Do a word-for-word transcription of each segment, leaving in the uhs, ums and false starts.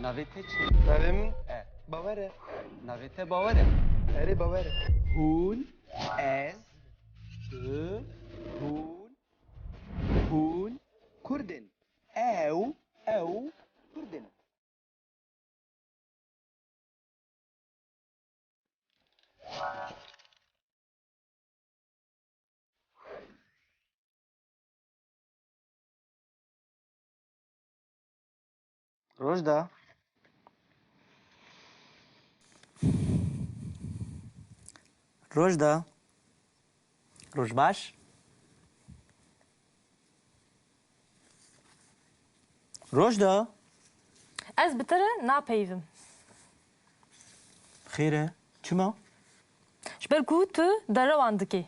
Navê te çi? Navê min E. Bawer e. Navê te Bawer e. Erê, Bawer e. Hûn, ez, tu, hûn, hûn Kurd in. Ew, ew Kurd in. Rojda. Rojda. Roj baş. Rojda. Ez bi te re napeyivim. Xêr e? Çima? Ji ber ku tu derewan dikî.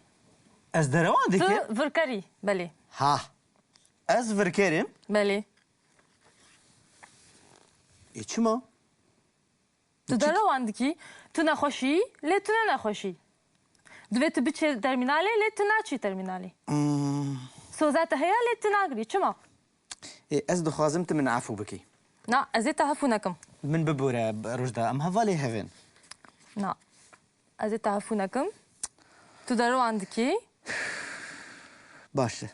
Ez derewan dikim? Tu virkerî, belê. Ha. Ez virkerim? Belê. Ê, çima? Tu derewan dikî, tu nexweşî, lê tu ne nexweşî. Divê tu biçê termînalê, lê tu naçî termînalê. Hmm. Soza te heye, lê tu nagirî. Çima? Ê, ez dixwazim tu min efû bikî. Na, ez ê te hefû nekim. Min bibore, Rojda, em hevalê hev in. Na, ez ê te hefû nekim. Tu derewan dikî. Baş e.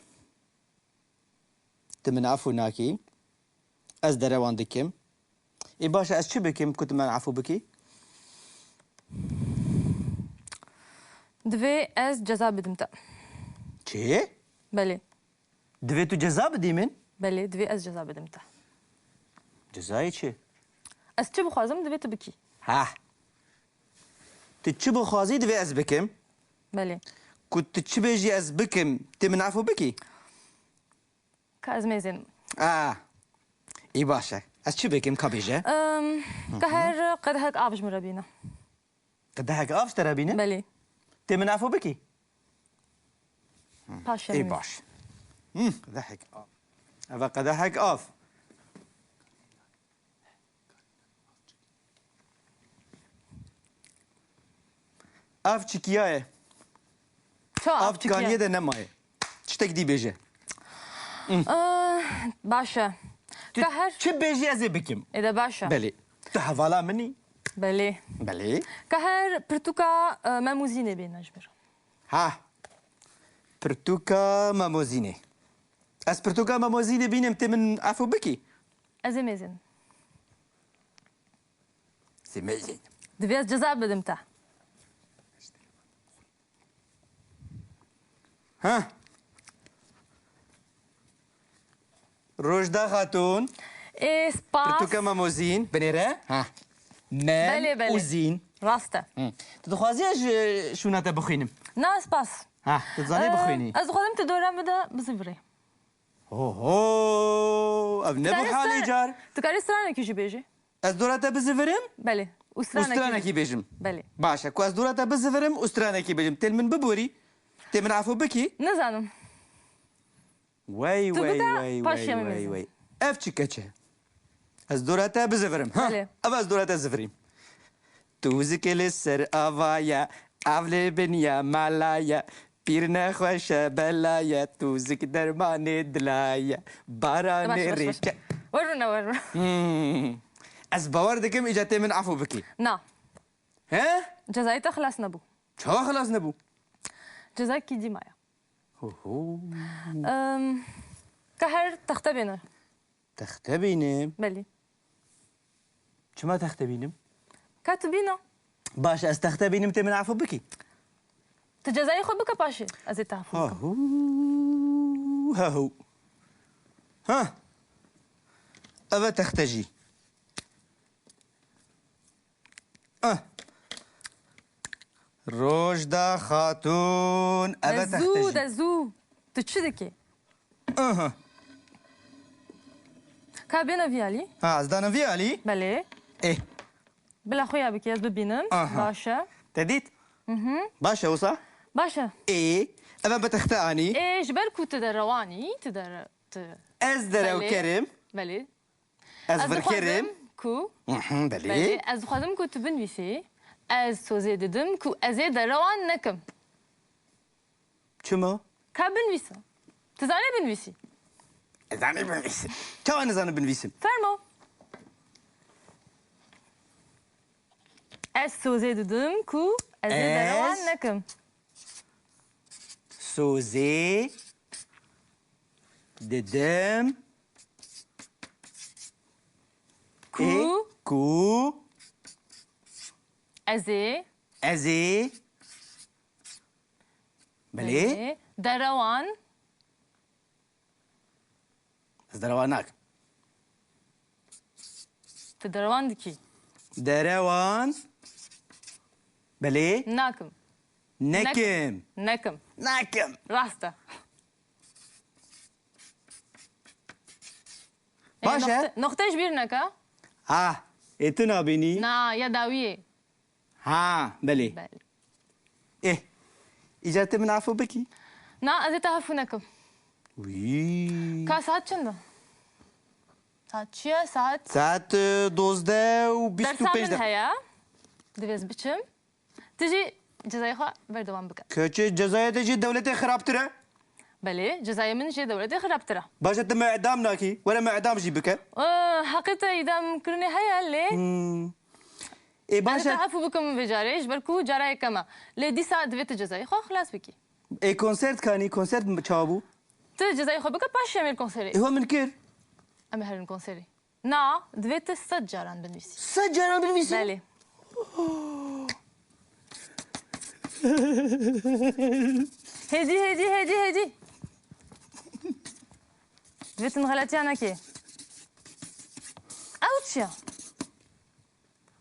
Tu min efû nakî. Ez derewan dikim. Ê baş e, ez çi bikim ku tu min efû bikî? Divê ez ceza bidim te. Çi? Belê. Divê tu ceza bidî min? Belê, divê ez ceza bidim te. Cezayê çi? Ez çi bixwazim, divê tu bikî. Ha. Tu çi bixwazî, divê ez bikim. Belê. Ku tu çi bêjî ez bikim, tê min efû bikî? Ka ez mêzênim. A. Î baş e. Ez çi bikim, ka bêje? Em, ka her qedehek av ji min re bîne. Qedehek av ji te re bîne? Belê. Tê min efû bikî? Paşê Ê min. Baş. Hı, qedehek av. Eve qedehek av. Av çikiyaye. Ço av Av çikiya? Kaniyê de nemaye. Tiştek dî bêje. Ah, baş e. Tu Ka her çi bêjî ez ê bikim. Ê de baş e. Belê. Tu hevala min î? Belê. Belê. Ka her pirtûka, e, Memûzînê bêne ji min re. Ha. Pirtûka Memûzînê. Ez pirtûka Memûzînê bînim, tê min efû bikî? Ez ê mêzin. Sê mêzin. Divê ez ceza bidim te. Ha. Rojda Xatûn. Ê, spas. Pirtûka Memûzîn. Binêre. Ha. Mem Belê, belê. Ûzîn. Rast e. Hı. Tu dixwazî ez ji şûna te bixwînim? Na, spas. Ha, tu dizanî Ee, bixwînî? Ez dixwazim tu dora min de bizivirî. Ho, ho, ev ne bu Karî halê stra-, car. Tu karî stranekî jî bêjî. Ez dora te bizivirim? Belê. Û Û stranekî stranekî bêjim. Belê. Baş e, ku ez dora te bizivirim û stranekî bêjim. Tê li min biborî? Tê min efû bikî? Nizanim. Wey, Tu wey, bide, wey, paşê wey, min wey, bizin. Wey. Ev çi keç e? Ez dora te bizivirim, ha? Belê. Ev ez dora te zivirîm. Tûzikê li ser ava ye, ev li bin ye, mela ye. Pîr nexweş e, bela ye, tûzik dermanê dila ye. Baranê Baş, baş, baş. rêçe. Werûne, werûne. Hmm. Ez bawer dikim, îca tê min efû bikî. Na. He? Cezayê te xilas nebû. Çawa xilas nebû? Cezayekî dî maye. Ho, ho. Em, ka her texte bêne. Texte bînim. Belê. Çima texte bînim? Ka tu bîne. Baş, ez texte bînim, tê min efû bikî? Tu cezayê xwe bike paşê. Ez ê te efû bikim. Ha hu, ha hu. Ha. Eve texte jî. Ah. Rojda Xatûn, eve De texte zû, jî. de zû. Tu çi dikî? Aha. Ka bêne vî alî? Ha, ez dana vî alî? Belê. Ê. Bila xwe ya bikî, ez bibînim. Aha. Baş e. Te dît? Mhm. Baş e wisa? Baş e. Ê, eve bi texte anî. Ê, ji ber ku tu derewan î, tu dere-, tu Ez derew Belê. kerim. Belê. Ez Ez vir dixwazim kerim. ku, Mhm, belê. belê, ez dixwazim ku tu binivîsî. Ez sozê didim ku ez ê derewan nekim. Çima? Ka binivîsim. Tu zanî binivîsî? Ez zanî binivîsim. Çawa nizanim binivîsim? Fermo. Ez sozê didim ku ez ê derewan nekim. Sozê didim ku, ê, ku ez ê, ez ê, belê, belê, derewan. Ez derewan nakim. Tu derewan dikî? Derewan. Belê. Nakim. Nekim. Nekim. Nekim. Rast e. Baş e. Noqte-, noqte ji bîr neke. Ah, ê tu nabînî? Na, ya dawiyê. Ha, belê. Belê. Eh, îcar tu min afû bikî? Na, ez ê te afû nekim. Wî. Ka saet çend e? Saet çi ye? Saet... Saet, e, dozdeh û bîst û pênc de. Dersa min heye. Divê ez biçim. Tu jî cezayê xwe berdewam bike. Keçê cezaya te jî dewletê xirabtir e? Belê, cezayê min jê dewletê xirabtir e. Baş e, tu me edam nakî. Were me edam jî bike. Ee, heqê te îdam kirinê heye lê. Hmm. Ê, baş e. Ez ê te efû bikim vê carê, ji ber ku cara yekem e. Lê dîsa divê tu cezayê xwe xilas bikî. Ê, konsert kanî, konsert çawa bû? Tu cezayê xwe bike, paşê em ê li konserê. Ê, ho min kir. Em ê herin konserê. Na, divê tu sed caran binivîsî. Sed caran binivîsî? Belê. Hêdî, hêdî, hêdî, hêdî. Divê tu min xeletiya nekê. Ew çi ye?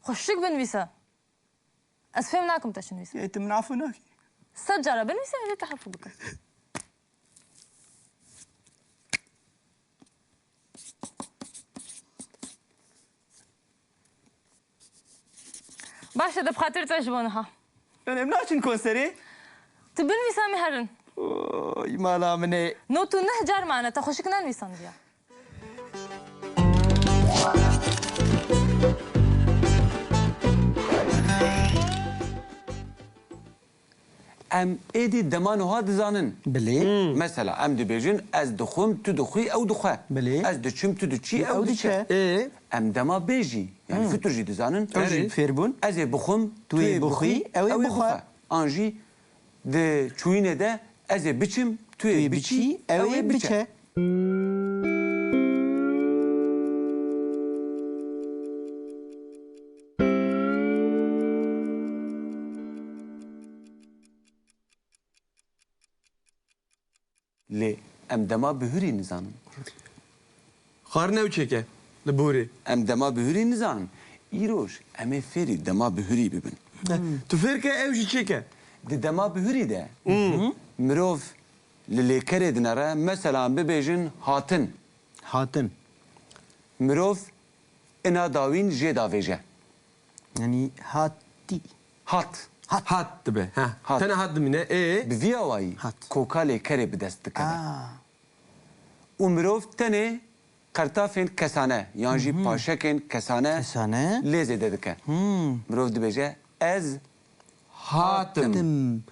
Xweşik binivîse. Ez fêm nakim te çi nivîse. Ê, tu min afû nakî. Sed cara binivîse, ez ê te hefû bikim. Baş e, de bi xatir te ji bo niha. Em naçin konserê? Tu binivîse em ê herin. Oy, mala min ê. Not û neh car mane, te xweşik nenivîsandiye. Em êdî dema niha dizanin. Belê. Hmm. Mesela, em dibêjin, ez dixwim, tu dixwî, ew dixwe. Belê. Ez diçim, tu diçî, ew diçe. Ê. Em dema bê jî, yani fitur jî dizanin. Ew jî fêr bûn. Ez ê bixwim, tu yê bixwî, ew ê bixwe. An jî di çûyînê de ez ê biçim, tu yê biçî, ew ê biçe. Lê em dema bihurî nizanin. Xwarin ew çêke li bihurê. Em dema bihurî nizanin. Îroj em ê fêrî dema bihurî bibin. Hmm. Tu fêr ke ew jî çêke. Di dema bihurî de mirov li lêkerê dinere, mesela em bibêjin hatin. Hatin. Mirov ina dawîn jê davêje. Yanî hatî. Hat. Hat. Hat dibe. Ha. Hat. Tene hat dimîne. Ê? Bi vî awayî koka lêkerê bi dest dikeve. Aa. Û mirov tenê qertafên kesane yan jî paşekên kesane lê zêde dike. Hmm. Mirov dibêje, ez hatim. Hatim.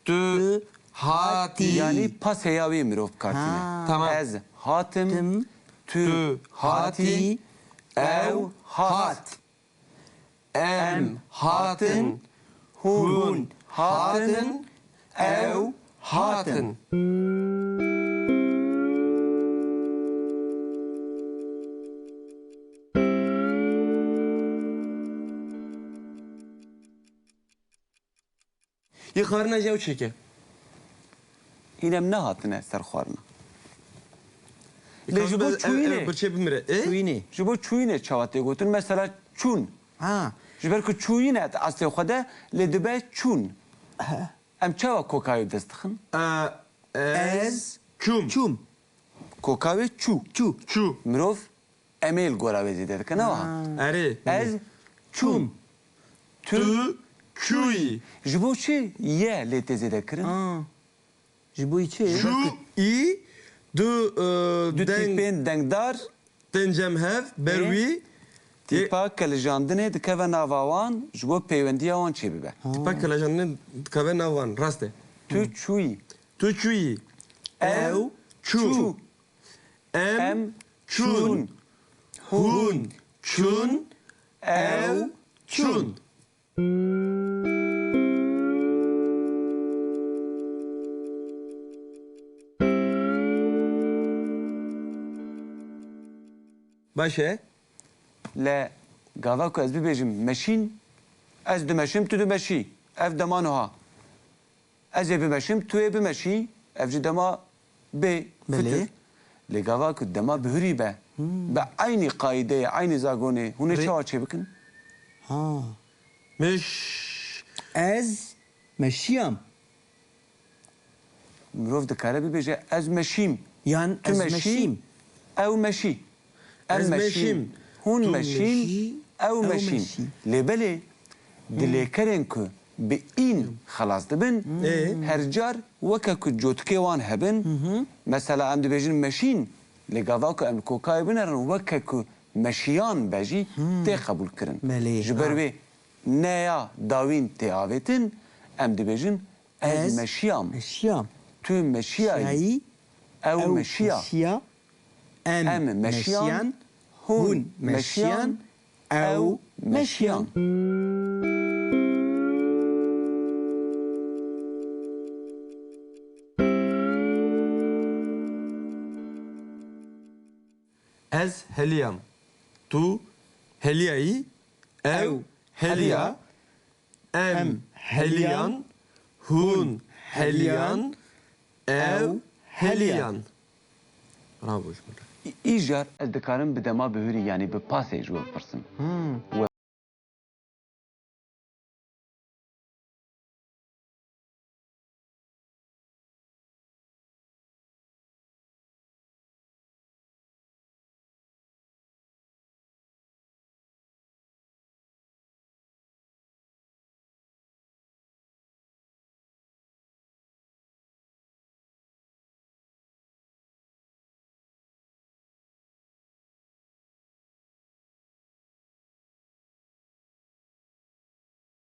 Tu hatî. Yanî paseya wî mirov bi kar tîne. Ha. Tamam. Ez hatim, tu hatî, ew hat. Em hatin, hûn hatin, ew hatin. Yê xwarina jî ew çêke. Hîn em nehatine ser xwarina. Lê ji bo çûyînê. Birçê bimire. E? Çûyînê. Ji bo çûyînê çawa tê gotin? Mesela çûn. Ha. Ji ber ku çûyîn e eslê xwe de, lê dibe çûn. He. Em çawa kokayê bi dest dixin? E, ez çûm. Çûm. Koka wê çû. Çû. Çû. Mirov em ê li gora wê zêde dike, ne wiha? Ha. Erê. Ez çûm. Tu çûyî. Ji bo çi ye lê tê zêde kirin? Ha. Ji bo çi? Çû, î, du, e, du tîpên dengdar tên cem hev, ber wî. Tîpa kelijandinê dikeve nava wan, ji bo peywendiya wan çêbibe. Ha. Tîpa kelijandinê dikeve nav wan, rast e. Tu çûyî. Tu çûyî. Ew çû. Em çûn. Hûn çûn. Ew çûn. Baş e. Le gava ku ez bibêjim meşîn, ez dimeşim, tu dimeşî. Ev dema niha. Ez ê bimeşim, tu yê bimeşî, ev jî dema bê Belê. fitir. Lê gava ku dema bihurî be, Hmm. bi eynî qaîdeyê, eynî zagonê, hûn ê Rê- çawa çêbikin? Ha. Meş. Ez meşiyam. Mirov dikare bibêje, ez meşîm. Yan Tu ez meşî, meşîm. ew meşî. Em Ez meşîn, meşîm. hûn Tu meşîn, meşî, ew ew meşîn. meşî. Lê belê, di Hmm. lêkerên ku bi în xelas dibin, Ê? her car weke ku cotikê wan hebin, Hı hı. mesela em dibêjin meşîn, lê gava ku em li kokayê binerin, weke ku meşiyan be jî Hmm. tê qebûl kirin. Belê, Ji ber ha. wê neya dawîn tê avêtin, em dibêjin, ez Ez meşiyam. meşiyam. Tu meşiyayî. Şiyayî, Ew ew meşiya. meşiya. Em Em meşiyan. meşiyan. Hûn Hûn meşiyan. meşiyan. Ew Ew meşiyan. meşiyan. Ez heliyam. Tu heliyayî. Ew Ew heliya. heliya. Em Em heliyan. heliyan. Hûn heliyan. Ew Ew heliyan. heliyan. Bravo ji min re. Î- Îcar ez dikarim bi dema bihurî, yanî bi pasê ji we bipirsim. Hmm. We